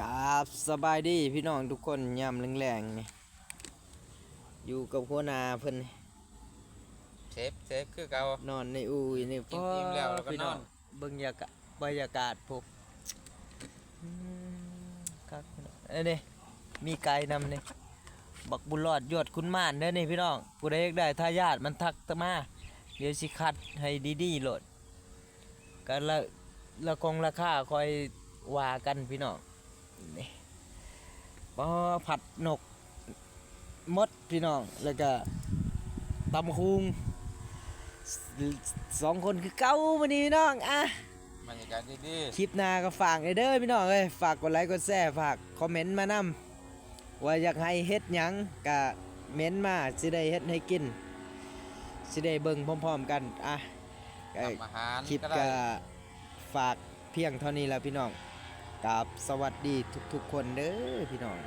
ກາບສະບາຍດີພີ່ນ້ອງທຸກຄົນ ຍາມແລງໆນີ້ ຢູ່ກັບຫົວໜ້າເພິ່ນ ເຊຟ ເຊຟຄືເກົ່າ ນອນໃນອູ່ນີ້ ກິນອີ່ມແລ້ວ ແລ້ວກໍນອນ ພີ່ນ້ອງ ເບິ່ງຢາກາດ ບັນຍາກາດພຸ້ນ ອືມ ຄັກພີ່ນ້ອງ ເອີ ນີ້ ມີໄກ່ນຳນີ້ ບັກບຸນລອດຍອດຂຸນມານເດີນີ້ພີ່ນ້ອງ ຜູ້ໃດຢາກໄດ້ທາຍາດມັນທັກມາ ດຽວຊິຄັດໃຫ້ດີໆໂລດ ກະລະ ລະຄົງລາຄາຄ່ອຍວ່າກັນພີ່ນ້ອງ ນີ້ ປໍ ຜັດນົກ ໝົດພີ່ນ້ອງ ແລ້ວກະຕຳບັກຫຸ່ງ ສ- ສອງຄົນຄືເກົ່າມື້ນີ້ພີ່ນ້ອງ ອ່ະ ບັນຍາກາດດີໆ ຄລິບໜ້າກໍຝາກແດ່ເດີພີ່ນ້ອງເອີຍ ຝາກກົດໄລກົດແຊ ຝາກຄອມເມັນມານຳ ວ່າຢາກໃຫ້ເຮັດຫຍັງກະເມັນມາ ຊິໄດ້ເຮັດໃຫ້ກິນ ຊິໄດ້ເບິ່ງພ້ອມໆກັນ ອ່ະ ທຳອາຫານ ຄລິບກໍໄດ້ ກໍຝາກພຽງເທົ່ານີ້ລະພີ່ນ້ອງ ກາບສະຫວັດດີທຸກໆຄົນເດີພີ່ນ້ອງ.